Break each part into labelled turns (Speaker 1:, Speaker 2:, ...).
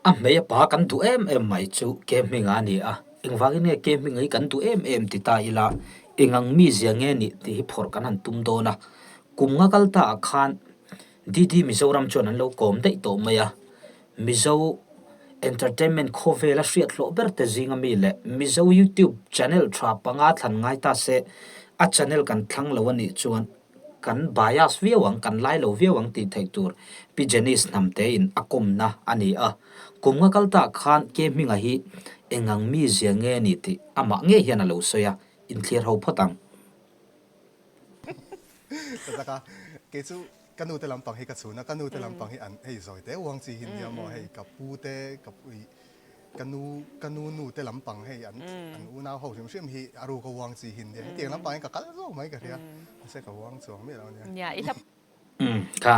Speaker 1: A hmei a pa kan duh em em mai chu ke hminga a ni a, engvangin nge ke hminga hi kan duh em em ti ta ila, engang mizia nge nih tih hi phawrh kan han tum dawn a. Kum nga kal ta ah khan DD Mizoram chuan an lo kawm daih tawh mai a, Mizo entertainment khawvela hriat hlawh ber te zinga mi leh Mizo YouTube channel tha panga thlan ngai ta se a channel kan thlang lo a nih chuan Kan bias viau ang, kan lai lo viau ang tih theih tur Pi Janice Hnamtein a kawmna a ni a. Kum nga kal tak khan Ke Hminga hi engang mizia nge ni tih amah ngei hian a lo sawi a, inthlir ho phawt ang.
Speaker 2: Ka zak a, kei chu ka nu te lampang hi ka chhun a, ka nu te lampang hi an hei zawi te uang chi hi nia maw hei ka pu te ka ih Ka nu, ka nu nu te lampang hei an an unau ho hrim hrim hi a ruk a uang chi hin nia. Hetiang lampang hian ka kal zawk mai ka hria. Mahse ka uang chuang miah lo ania.
Speaker 3: Nia, i hla.
Speaker 1: Umm, kha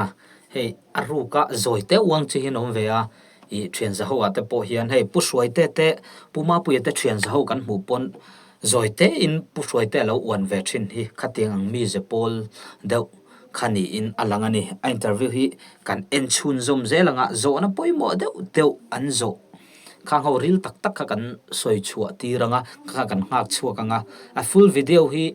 Speaker 1: hei a ruk a zawi te uang chi hin awm ve a, ih thian za ho ah te pawh hian hei Pu Hruaite te Pu Mapuia te thian za ho kan hmuh pawn zawi te in Pu Hruaite a lo uan ve thin hi khatiang ang mi ze pawl deuh kha niin a lang a ni. A interview hi kan en chhunzawm zel anga zawhna pawimawh deuh deuh an zawh khang ho ril tak tak kha kan sawi chhuah tir anga kha kan nghak chhuak anga a full video hi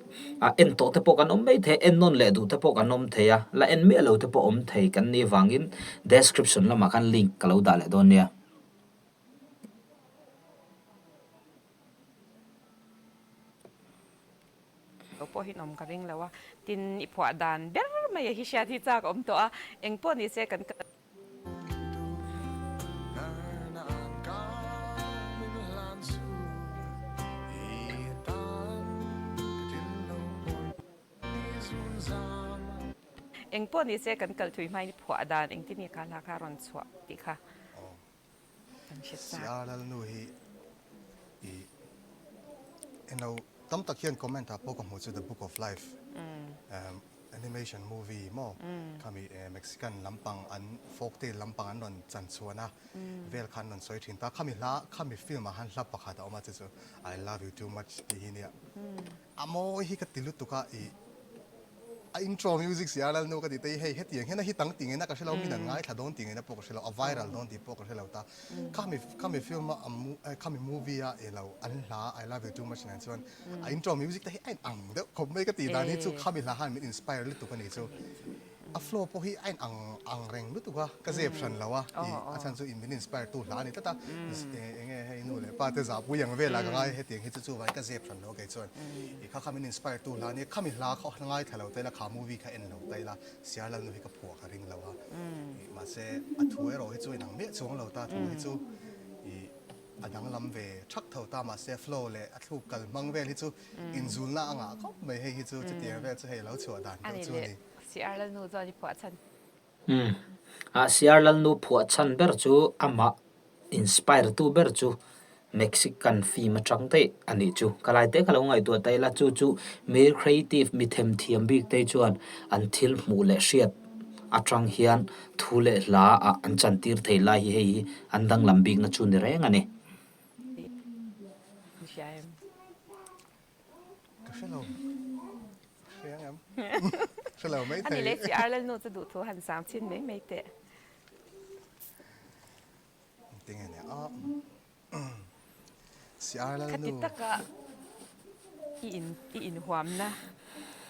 Speaker 1: a en tawh te pawh kan awm mai thei a en nawn leh duh te pawh kan awm thei a la en miah lo te pawh awm thei kan nih vangin description lamah khan link ka lo dah leh dawn nia.
Speaker 3: Lo pawh hi nawm ka ring lo a, tin i phuah dan ber mai a hi hriat hi chak awm tawh a, eng pawh ni se kan kal. Eng pawh ni se kan kal thui hmain i phuah dan engtin nge kha hla kha rawn chhuah tih kha. Kan hre chak.
Speaker 2: Sia Lalnu hi i eno tam tak hian comment ah pawh ka hmuh chu The Book of Life animation movie maw khami Mexican lampang an folktale lampang an rawn chan chhuan a vel kha an rawn sawi thin ta khami hla khami film ah khan hla pakhat a awm a chu chu I love you too much tih hi nia. A mawi hi ka ti lutuk a, ih a intro music si a Lalnu ka tih te hi hei hetiang hian a hit ang tih ngei na ka hre lo, min an ngaithla dawn tih ngei na pawh ka hre lo, a viral dawn tih pawh ka hre lo ta. Khami khami film a a khami movie a ilo an hla I love you too much nen chuan a intro music te hi a in ang deuh khawp mai ka tih dan hi chu khami hla khan min inspire lutuk a nih chu. A flow pawh hi a in ang ang reng lutuk a, ka zep hran lo a, ih a chhan chu in min inspire tu hla a ni tlat a, eng nge hei nu leh pa te zahpui ang velah ka ngai hetiang hi chu chuvangin ka zep hran lo a kei chuan ih kha kha min inspire tu hla a nia, khami hla kha ngaithla lo ta ila kha movie kha en lo ta ila Siarlalnu hi ka phuah ka ring lo a, ih mahse a thu erawh hi chu in ang miah chuang lo ta, thu hi chu ih a danglam ve thak tho ta mahse flow leh a thluk kal hmang vel hi chu inzulna a ngah khawp mai hei hi chu chutiang vel chu hei lo chhuah dan deuh chu a ni.
Speaker 3: CR Lalnu chuan i phuah chhan.
Speaker 1: Umm. Ah CR Lalnu phuah chhan ber chu amah inspire tu ber chu Mexican film atang daih a nih chu. Ka lai te ka lo ngaihtuah ta ila chu chu mi creative mi themthiam bik te chuan an thil hmuh leh hriat atang hian thu leh hla ah an chantir thei lai hi hei hi an danglam bikna chu ni reng a ni.
Speaker 2: Ka hre lo. Hre ang em? Hre lo mai thei.
Speaker 3: Ani leh CR Lalnu chu duhthu han sang chin mai mai teh.
Speaker 2: Tinge nia a. CR Lalnu.
Speaker 3: Khati taka i in i inhuamna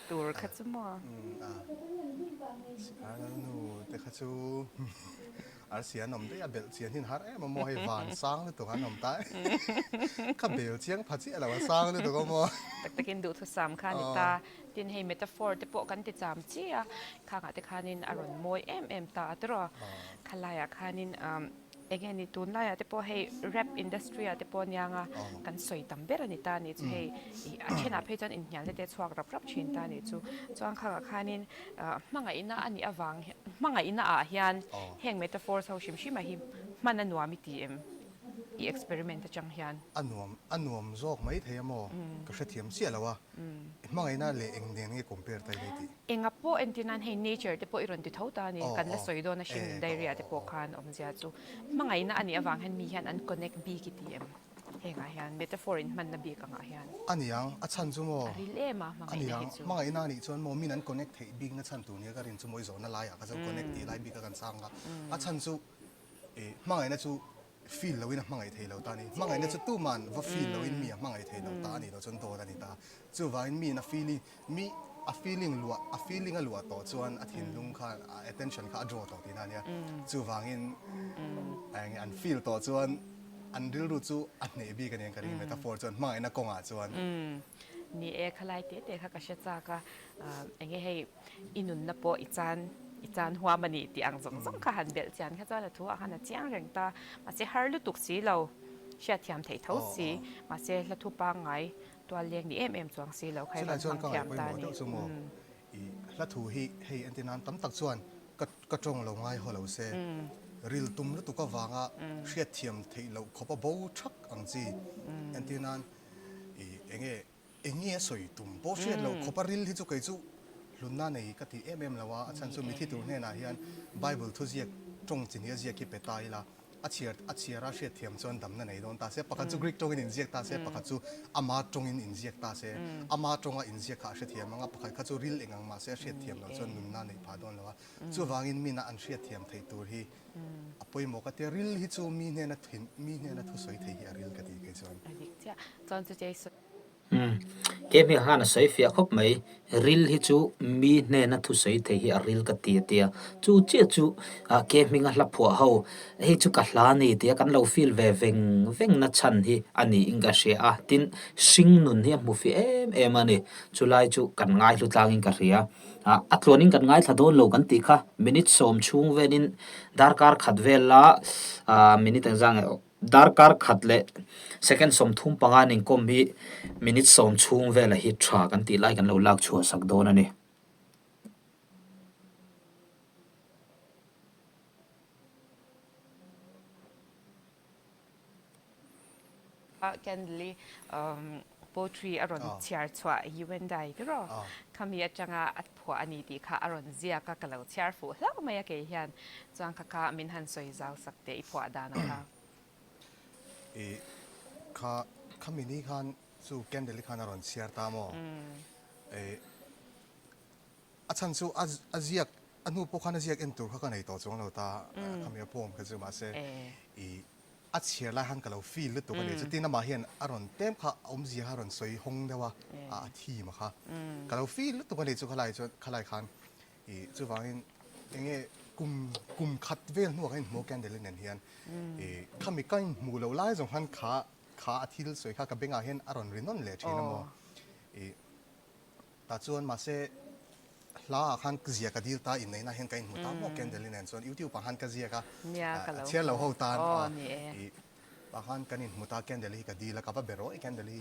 Speaker 3: tur kha chu maw?
Speaker 2: CR Lalnu te kha chu Arsi an awm daih a, belh chian hi an har em a maw, hei van sang lutuk an awm ta e. Ka bel chiang pha chiah lo a sang lutuk a maw.
Speaker 3: Tak takin duhthusam kha a ni ta. Tin hei metaphor te pawh kan ti cham chi a, khangah te khanin a rawn mawi em em ta a tiraw. Khalaiah khanin eng nge ni tunlaiah te pawh hei rap industry ah te pawh aniang a, kan sawi tam ber a ni ta a nih chu hei a thenah phei chuan inhnialna te a chhuak rap rap thin ta a nih chu. Chuan khangah khanin Hmangaihna a nih avang hmangaihna ah hian heng metaphors ho hrim hrim ah hi hman a nuam i ti em? I experiment atang hian.
Speaker 2: A nuam a nuam zawk mai thei a maw? Ka hrethiam chiah lo a. Hmangaihna leh eng nen nge compare ta ila i tih?
Speaker 3: Enga pawh entir nan hei nature te pawh i rawn ti tho ta a ni. Kan la sawi dawn a hring diary ah te pawh khan awmzia chu hmangaihna a nih avang hian mi hian an connect bik i ti em? Hengah hian metaphor in hmanna bik angah hian.
Speaker 2: A niang, a chhan chu maw?
Speaker 3: A ril em a, hmangaihna hi chu.
Speaker 2: A niang, hmangaihna a nih chuan maw min an connect theih bikna chhan tur nia ka rin chu maw i zawhna laiah kha chuan connect tih lai bik a kan chang a. A chhan chu i hmangaihna chu. feel loin a hmangaih thei lo ta a ni. Hmangaihna chu tuman va feel loin mi a hmangaih thei lo ta a nih loh chuan dawt a ni ta. Chuvangin miin a feeling, mi a feeling luah, a feeling a luah tawh chuan a thinlung kha, a attention kha a draw tawh tihna a nia. Chuvangin eng an feel tawh chuan an rilru chu a hneh bik a ni ang ka ring metaphor chuan hmangaihna kawngah chuan.
Speaker 3: Ni e, khalai te te kha ka hre chak a, enge hei i nunna pawh i chan i chan huam a ni tih ang zawng zawng kha han belh chian kha chuan a thu ah khan a chiang reng ta. Mahse har lutuk si lo, hriatthiam theih tho si, mahse hla thu pangngai tual leng ni em em chuang si lo kha i rawn hmang thiam ta a ni.
Speaker 2: I hla thu hi hei entir nan tam tak chuan ka ka tawng lo ngai haw lo se, ril tum lutuk avanga hriatthiam theih loh khawpa bo thak ang chi entir nan i enge Eng nge a sawi tum pawh hriat loh khawp a ril hi chu kei chu hlunna nei ka ti em em lo a, a chhan chu mithi tur hnenah hian Bible thuziak tawng chi hnih a ziak hi pe ta ila, a chhiar a chhiar a hriat thiam chuan damna nei dawn ta se, pakhat chu Greek tawngin inziak ta se, pakhat chu ama tawngin inziak ta se, ama tawnga inziak kha a hrethiam ang a, pakhat kha chu ril eng ang mah se a hriat thiam loh chuan nunna neih phah dawn lo a, chuvangin mina an hriat thiam theih tur hi a pawimawh ka ti a, ril hi chu mi hnena thin mi hnena thusawi thei hi a ril ka ti kei chuan.
Speaker 3: A dik chiah, chuan chu chei sawi.
Speaker 1: Umm, Kemi khan a sawi fiah khawp mai, ril hi chu mi hnena thusawi thei hi a ril ka ti a tia, chu chiah chu ke hminga hla phuah ho, hei chu ka hla ni tia kan lo feel ve veng veng na chhan hi a niin ka hria a, tin hring nun hi a hmu fiah em em a ni, chulai chu kan ngaihlu tlangin ka hria, a tluanin kan ngaithla dawn lo kan tih kha minute sawm chhung velin darkar khat vel a minute engzah nge aw. Darkar khat leh second 35 an inkawm hi minute sawm chhung vela hi tha kan tih lai kan lo lak chhuah sak dawn a ni.
Speaker 3: Candle-i poetry a rawn chhiar chhuah You and I ti rawh. Khami atanga a phuah a ni tih kha a rawn ziak a, ka lo chhiar fuh hlauh mai a kei hian. Chuan kha kha min han sawi zau sak teh i phuah dan a kha.
Speaker 2: I kha khami ni khan chu candle-i khan a rawn chhiar ta maw? I a chhan chu a a ziak a hnu pawh khan a ziak en tur kha ka nei tawh chuang lo ta khami a poem kha chu mahse i A chhiar lai khan ka lo feel lutuk a ni. Chutin amah hian a rawn tlem kha a awmzia kha a rawn sawi hawng deuh a, a theme a kha. Ka lo feel lutuk a ni chu khalai chuan khalai khan i chuvangin enge kum kum khat vel hnuah khan inhmu a candle nen hian i khami ka inhmuh loh lai zawng khan kha kha a thil sawi kha ka bengah hian a rawn ri nawn leh thin a maw i Tah chuan mahse hla ah khan ziak a dil ta inneihna hian ka inhmu ta maw Candle-i nen chuan YouTube ah khan ka ziak a, a chhiar lo ho tan i tah khan kan inhmu ta Candle-i hi ka dil a, ka va be rawh i Candle-i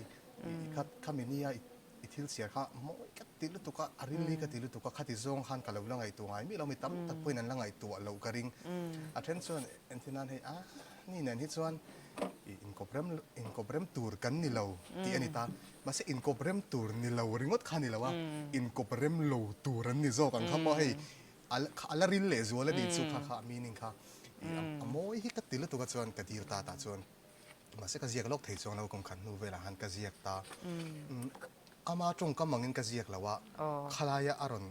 Speaker 2: i kha khami nia i thil chhiar kha mawi ka ti lutuk a, a ril hi ka ti lutuk a, khati zawng khan ka lo la ngaihtuah ngai miah lo mi tam tak pawhin an la ngaihtuah loh ka ring. A then chuan enthil nan hei a ni nen hi chuan i inkawp rem inkawp rem tur kan ni lo tih a ni ta. Mahse inkawp rem tur ni lo ringawt kha ni lo a, inkawp rem lo tur an ni zawk ang kha pawh hei a la ril leh zual a nih chu kha kha a meaning kha i a mawi hi ka ti lutuk a chuan ka dil ta tah chuan mahse ka ziak lawk thei chuang lo kum khat hnu velah khan ka ziak ta ama tawngkam angin ka ziak lo a khalaia a rawn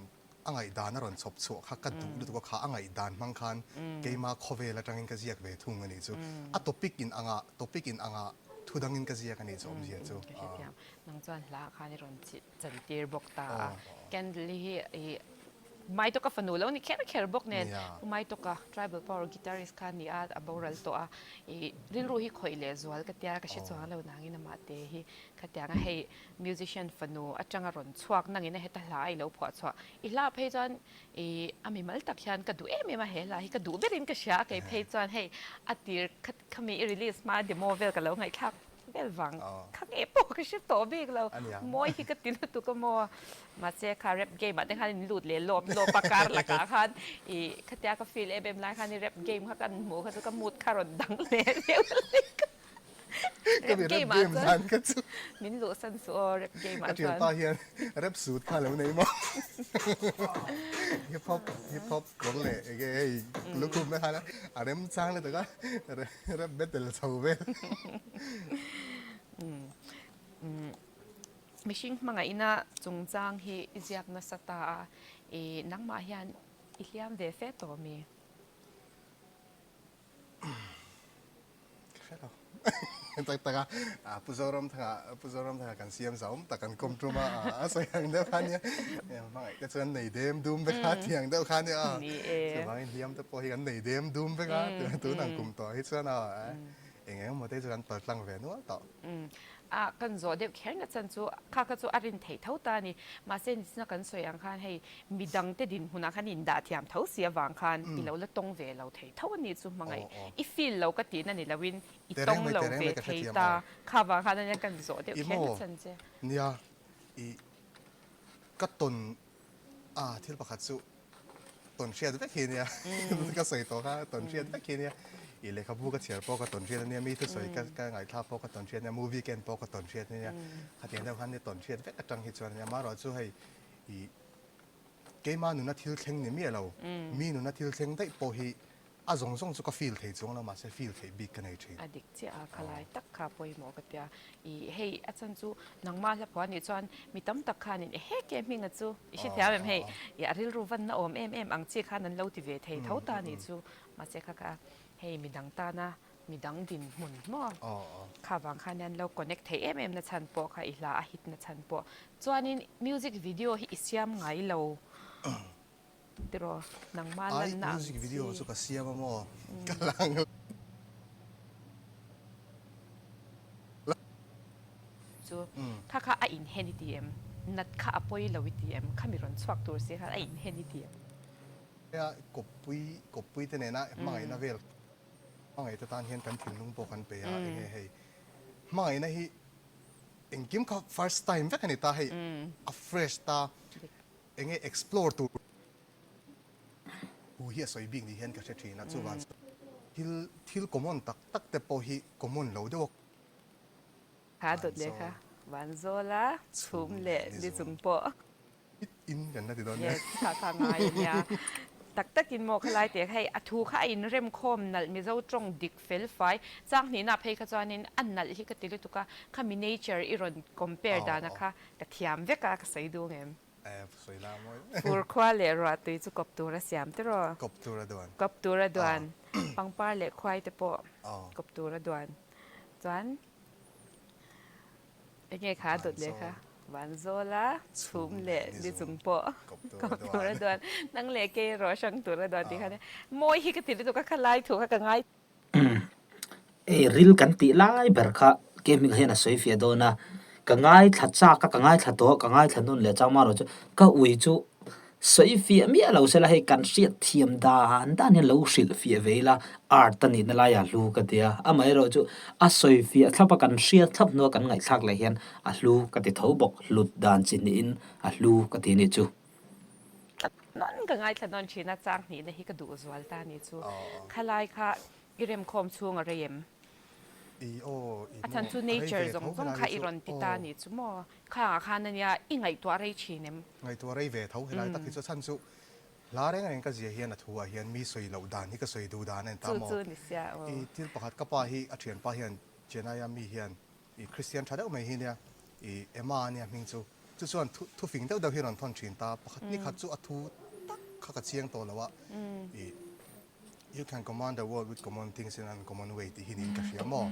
Speaker 2: A ngaihdan a rawn chhawp chhuah kha ka duh lutuk a, kha a ngaihdan hmang khan keima khawvel atangin ka ziak ve thung a nih chu. A topic in anga, topic in anga thu dangin ka ziak a nih chu awmzia chu.
Speaker 3: Ka hrethiam. Nang chuan hla khan i rawn chantir bawk ta a. Candle hi i Maitawka fanu lo ni kher kher bawk nen Pu Maitawka Tribal Power guitarist kha a ni a, a boral tawh a. I rilru hi khawih leh zual ka tia, ka hre chuang lo nangin amah te hi khatianga hei Musician fanu atanga rawn chhuak nangin a heta hla a i lo phuah chhuah. I hla phei chuan i a mimal tak hian ka duh em em a, he hla hi ka duh berin ka hria a, kei phei chuan hei a tir kha khami i release hma demo vel ka lo ngaihthlak vel vang kha nge pawh ka hre tawh bik lo, mawi hi ka ti lutuk a maw. Mahse kha rap game ah te khan in lut leh lawp lawp a kar lakah khan i khatia ka feel em em lai khan i rap game kha kan hmuh kha chu ka mood kha rawn dang leh deuh hlek a.
Speaker 2: Ka mi rap game zan kha chu.
Speaker 3: Min luh san suh aw rap game ah
Speaker 2: chuan. Ka thianpa hian rap suit kha lo nei maw. Hip hop hip hop kawr leh enge hei lukhum na khan a rem chang lutuk a rap battle chho vel.
Speaker 3: Mihring hmangaihna chungchang hi i ziak nasa ta a, i nangmah hian i hliam ve fe tawh mi?
Speaker 2: hre lo. Tak tak a, Pu Zoramthanga, Pu Zoramthanga kan siam zau awm tak kan kawm tum a, a sawi ang deuh kha nia. Hmangaih te chu an nei dem dum vek a, tih ang deuh kha nia. Chuvangin hliam te pawh hi kan nei dem dum vek a, tun ang kum tawh hi chuan a eng eng emaw te chu kan pal tlang ve nual tawh.
Speaker 3: A kan zawh deuh kher na chan chu kha kha chu a rin theih tho ta a ni. Mahse nichina kan sawi ang khan hei midangte dinhmunah khan indah thiam tho si avang khan i lo la tawng ve lo thei tho a ni chu hmangaih. I feel lo ka tihna ni loin i tawng lo ve thei ta. Kha vang khan ania kan zawh deuh kher na chan che.
Speaker 2: Nia, i ka tawn a thil pakhat chu tawn hriat vek hi ania ka sawi tawh kha tawn hriat vek hi ania i lehkhabu ka chhiar pawh ka tawn hriat ania mi thusawi ka ka ngaihthlak pawh ka tawn hriat ania movie ka en pawh ka tawn hriat ania khatiang deuh khan tawn hriat vek atang hi chuan ania amaherawhchu chu hei i keima nuna thil thleng ni miah lo mi nuna thil thleng daih pawh hi A zawng zawng chu ka feel thei chuang lo mahse feel theih bik ka nei thin.
Speaker 3: A dik chiah a, khalai tak kha pawimawh ka tia. I hei a chan chu nangmah hla phuah nih chuan mi tam tak khanin e he ke hminga chu i hrethiam em hei i a rilru vanna awm em em ang chi khan an lo ti ve thei tho ta nih chu. Mahse kha kha hei midang tana midang dinhmun maw kha vang khan an lo connect thei em em na chhan pawh kha i hla a hit na chhan pawh. Chuanin music video hi i siam ngai lo. Tiraw, nangmah
Speaker 2: Ai,
Speaker 3: lanna ang
Speaker 2: music video
Speaker 3: chi.
Speaker 2: chu ka siam a maw? Ka lang lo.
Speaker 3: Chu, kha kha a inhen i ti em? Nat kha a pawi lo i ti em? Khami rawn chhuak tur si khan a inhen i ti em?
Speaker 2: Nia, kawppui, kawppui te nena hmangaihna vel, hmangaihte tan hian kan thinlung pawh kan pe a, enge hei, hmangaihna hi engkim kha first time vek a ni ta, hei a fresh ta. Enge explore tur hu hi a sawi bik ni hian ka hre thin a, chuvang chuan thil thil common tak tak te pawh hi common lo deuh a.
Speaker 3: Kha dawt leh kha Vanzawl a chhum leh ni chung pawh.
Speaker 2: It in kan la ti dawn nia.
Speaker 3: Yes, kha kha ngai a nia. Tak takin maw khalai teh hei a thu kha a inrem khawm nalh Mizo tawng dik fel fai chang hnihna phei kha chuanin a nalh hi ka ti lutuk a, khami nature i rawn compare dana kha Ka thiam vek a, ka sawi duh ngem.
Speaker 2: Sawi la mawi.
Speaker 3: Fur khua leh ruah tui chu kawp tur a siam tiraw?
Speaker 2: Kawp tur a duan.
Speaker 3: Kawp tur a duan. Pangpar leh khuai te pawh kawp tur a duan. Chuan enge kha a dawt leh kha? Vanzawl a chhum leh ni chung pawh kawp tur a duan. Nang leh kei erawh hrang tur a duan tih kha nia. Mawi hi ka ti lutuk a, khalai thu kha ka ngai.
Speaker 1: Ei ril kan tih lai ber kha gaming hian a sawi fiah dawn a, ka ngaithla chak a, ka ngaithla tawh a, ka ngaithla hnun leh chang marawh chu ka ui chu sawi fiah miah lo sela hei kan hriat thiam dan dan hian lo hrilh fiah ve ila art a nihna laiah hlu ka ti a, amaherawh chu a sawi fiah thlap a kan hriat thlap hnua kan ngaihthlak leh hian a hlu ka ti tho bawk, hlut dan chi hnihin a hlu ka ti nih chu.
Speaker 3: Nawn ka ngaithla nawn thin a, chang hnihna hi ka duh zual ta ni chu. Khalai kha i remkhawm chhung a rei em? A chhan chu nature zawng zawng kha i rawn ti ta ni chu maw? Khangah khan ania i ngaihtuah rei thin em?
Speaker 2: Ngaihtuah rei ve tho helai tak hi chu a chhan chu hla reng reng ka zia hian a thu ah hian mi sawi loh dan hi ka sawi duh dan a ni ta maw? I thil pakhat ka pa hi a thianpa hian Chennai a mi hian I Kristian tha deuh mai hi nia, i Emma a nia hming chu. Chu chuan thu thufing deuh deuh hi rawn thawn thin ta. Pakhat ni khat chu a thu tak kha ka chiang tawh lo a, i You can command the world with common things in uncommon way tih hi niin ka hria maw?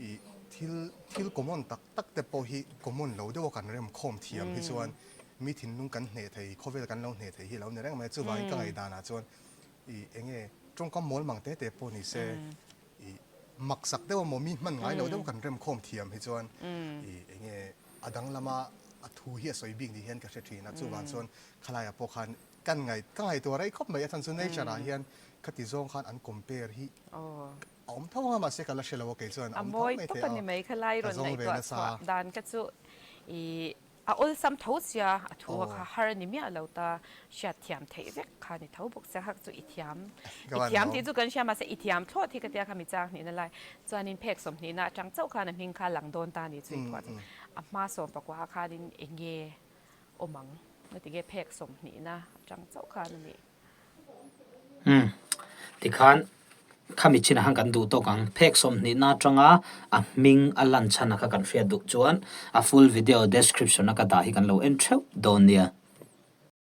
Speaker 2: I thil thil common tak tak te pawh hi common lo deuh a kan rem khawm thiam hi chuan mi thinlung kan hneh thei, khawvel kan lo hneh thei hi a lo ni reng mai a. Chuvangin ka ngaihdanah chuan i enge tawngkam mawl mang te te pawh ni se, I maksak deuh a maw mi hman ngai lo deuh kan remkhawm thiam hi chuan i enge a dang lama a thu hi a sawi bik ni hian ka hre thin a, chuvang chuan khalaiah pawh khan kan ngaih ka ngaihtuah rei khawp mai a chhan chu nature ah hian khati zawng khan an compare hi a awm tho ang a mahse ka la hre lo a kei chuan a
Speaker 3: A
Speaker 2: awm tho
Speaker 3: mawi
Speaker 2: mai
Speaker 3: tawp
Speaker 2: thei
Speaker 3: a
Speaker 2: a
Speaker 3: ni mai khalai
Speaker 2: ka
Speaker 3: rawn
Speaker 2: zawng ve
Speaker 3: ngaihtuah
Speaker 2: nasa.
Speaker 3: chhuah dan kha chu i A awlsam tho sia, a thu a kha har a ni miah lo ta, hriat thiam theih vek kha ni tho bawk sia, kha chu i thiam, i thiam tih chu kan hria mahse i thiam thlawt hi ka tia kha mi chang hnihna lai chuanin phek sawmhnihna atang chauh khan a hming kha lang dawn ta ni chu i phuah chu a hma sawm pakua khanin eng nge awm ang na ti nge phek sawmhnihna atang chauh khan a nih.
Speaker 1: Umm, tikhan khami chinah khan kan duh tawk ang. Phek sawmhnihna atanga a hming a lan chhan a kha kan hriat duh chuan a full video description a ka dah hi kan lo en theuh dawn nia.